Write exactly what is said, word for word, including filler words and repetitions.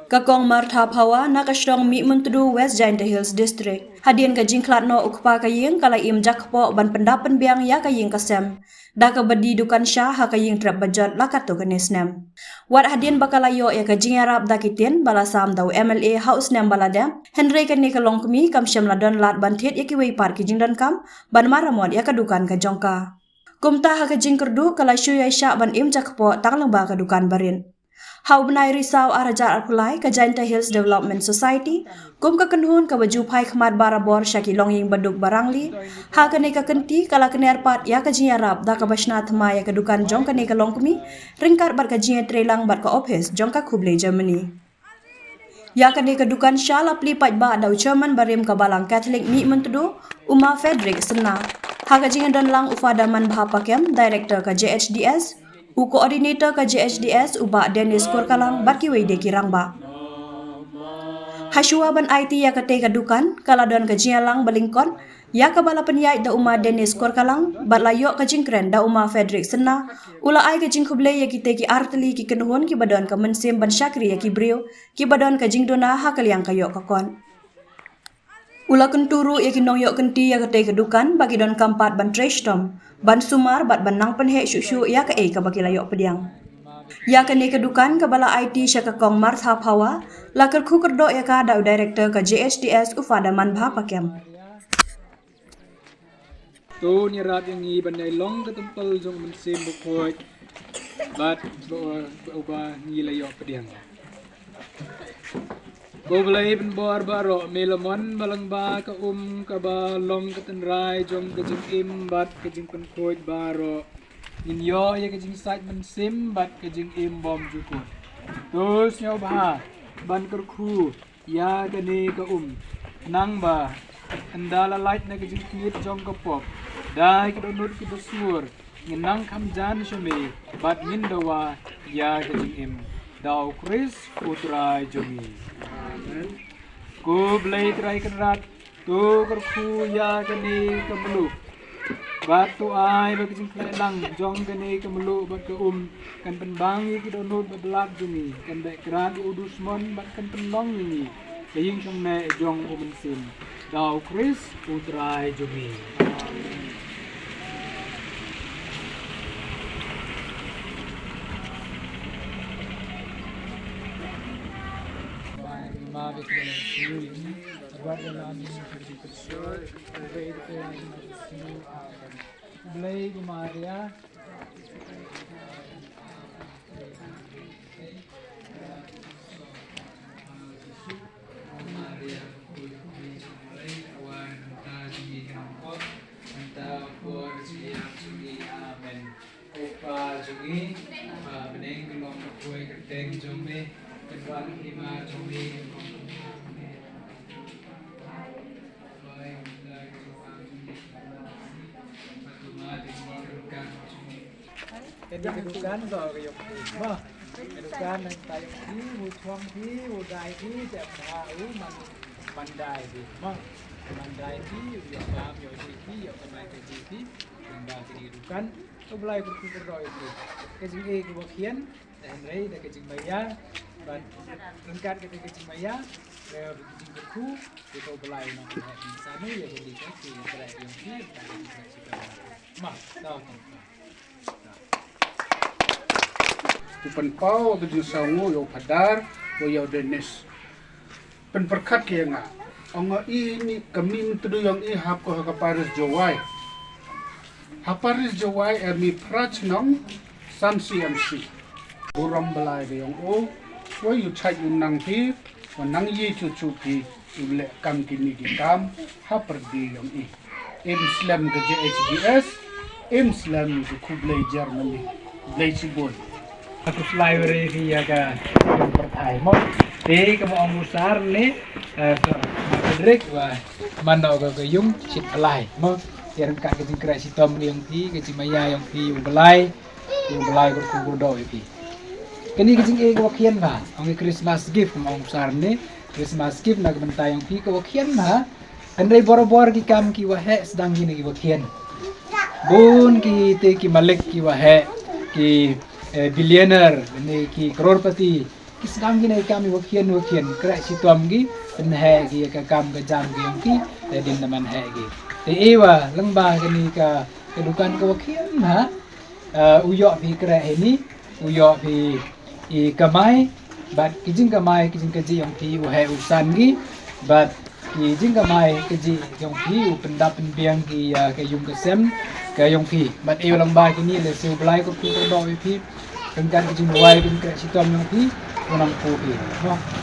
Ka Kong Martha Phawa na ka shnong Mihmyntdu, West Jaintia Hills District. Hadien ka jingkhlad noh u kpa ka ïing, ka la im jakpoh ban pyndap pynbiang ïa ka ïing ka sem da kaba die dukan sha ha ka ïing trep bajot la katto katne snem. Wat hadien ba ka la ïoh ïa ka jingïarap da ki tin ba la sam da u M L A ha u snem ba la dep, hynrei kane ka longkmie kam shym la don lad ban thied ïa kiwei pat ki jingdonkam ban maramot ïa ka dukan ka jong ka. Kumta ha ka jingkyrduh ka la shu ïaishah ban im jakpoh tang lyngba ka dukan barit. Ha u bnai Risaw ar hajar arphew lai, ka Jaintia Hills Development Society kum ka kynhun kaba ju phai khmat barabor sha ki longïing baduk barangli, ha kane ka kynti ka la kner pat ïa ka jingïarap da kaba shna thymmai ïa ka dukan jong kane ka longkmie ryngkat bad ka jingïatreilang bad ka ophis jong ka khublei Germany. Ïa kane ka dukan sha la plie paidbah da u chairman barim ka Balang Catholic Mihmyntdu, u Ma Frederick Synna. Ha ka jingdon lang u Father Manbha Pakem, director ka J H D S, u coordinator ka J H D S, u Bah Dennis Korkalang bad kiwei de ki rangbah. Hashwa ban aiti ïa katei ka dukan ka la don ka jingïalang ba lyngkot ïa kaba la pynïaid da u Ma Dennis Korkalang bad la ïoh ka jingkren da u Ma Frederick Synna. U la ai ka jingkhublei ïa kitei ki artylli ki kynhun kiba don ka mynsiem ban shakri ïa ki briew kiba don ka jingduna ha ka liang ka ïoh ka kot. U la kyntu ruh ïa ki nongïoh kynti ïa katei ka dukan ba ki donkam pat ban trei shitom, ban sumar bad ban nang pynheh shuh shuh ïa kaei kaba ki la ïoh pdiang. Ïa kane ka dukan kaba la aiti sha ka Kong Martha Phawa la kyrkhu kyrdoh ïa ka da u director ka J H D S, u Father Manbha Pakem. To ïarap ïa ngi ban ïai long ka templ jong u Mynsiem Bakhuid bad ba, ba, ba ngi la ïoh pdiang. Ko Blei pynbor baroh, me la mon ba lyngba ka um kaba long ka tynrai jong ka jingim bad ka jingpynkhuid baroh, ngin ïoh ïa ka jingsait mynsiem bad ka jingim bymjukut. To sngewbha ban kyrkhu ïa kane ka um, nangba ynda la lait na ka jingkit jong ka pop da ki dohnud kiba sngur, ngin nang kham jan sha me bad ngin dawa ïa ka jingim. Da u Khrist u Trai jong ngi. Amen. Ko Blei Trai Kynrad, to kyrkhu ïa kane ka mluh bad to ai ba ka jingkhlaiñ lang jong kane ka mluh bad ka um kan pynbang ïa ki dohnud ba blat jong ngi, kan beh krad ïa u dusmon bad kan pynlong ïa ngi ka ïing shongneh jong u Mynsiem. Da u Khrist u Trai jong ngi. Blei ko Maria. Amen. Ko Pa jong ngi ba ha bneng, ka long ka kyrteng jong me, ka don ka hima jong me. Kane ka dukan ka ïong phi mo. Ka dukan nangta ïong phi, u chong phi, u dai phi, te pha u man, man dai phi mo. Man dai phi, u ïoh bam ïoh ji phi, ïoh kamai ka ji phi. Kumba kane ka dukan, U Blei kyrkhu kyrdoh ïa phi. Ka jingeh kaba khian, hynrei da ka jingmaïa, bad ryngkat kata ka jingmaïa, da ka jingkyrkhu, ïa ka U Blei nang pynheh pynsanu ïa ka dei ka ki Blei ïong phi, ka dei ka jingkyrkhu. Ma, tau tau. U pynpaw ka jingsngewnguh ïa u Phadar, u ïa u Dennis. Pynpyrkhat ki ïa nga. Ong i ni ka Mihmyntdu ïong i hap ko ha ka Paris Jowai. Ha Paris Jowai em i pra chnong san C M C. Burom Blai ka ïong u. Wa ïu chait u nang phi, wa nang ïe chu chu phi, u leh kam kini ki kam ha pyrdi ïong i. Im slem ka J H D S, im slem ka khublei Germany. Khublei shibun. Aku slai wari ki ïa ka pyrthai mo. Te ka mo ong usar ni, eh, so, Frederick wa mano ka ka yung chit alai mo. Ïa rangkat ka jingkrai shitom ïong phi, ka jingmaïa ïong phi, U Blai, U Blai kyrkhu kyrdoh ïa phi. Kani ka jingeh ka wa khian ba, ong i Christmas gift ka mo ong usar ni, Christmas gift na ka bynta ïong phi ka wa khian ba. Hynrei borabor ki kam ki wa heh sdang kine ki wa khian. Bun ki te ki malik ki wa heh, ki, eh, billionaire ne ki crorepati, ki sdang kine ki kam ïa wa khian wa khian, kreh shitom ki pynheh ki ïa ka kam ka jam ki yong ki, te dien da man heh ki. Te i wa lyngba kane ka, ka dukan ka wa khian ha, eh, u ïoh phi kreh hi ni, u ïoh phi i kamai, bad ki jingkamai ki jingkajih yong phi u heh u san ki, bad ki jingkamai kajih yong phi u pyndap pynbiang ki ïa ka yung ka sem ka yong phi. Bad i wa lyngba kine lehse u Blei ko phi ka doh ïa phi ryngkat ki jingduwai ki jingkreh shitom yong phi, u nang ko phi. Mo.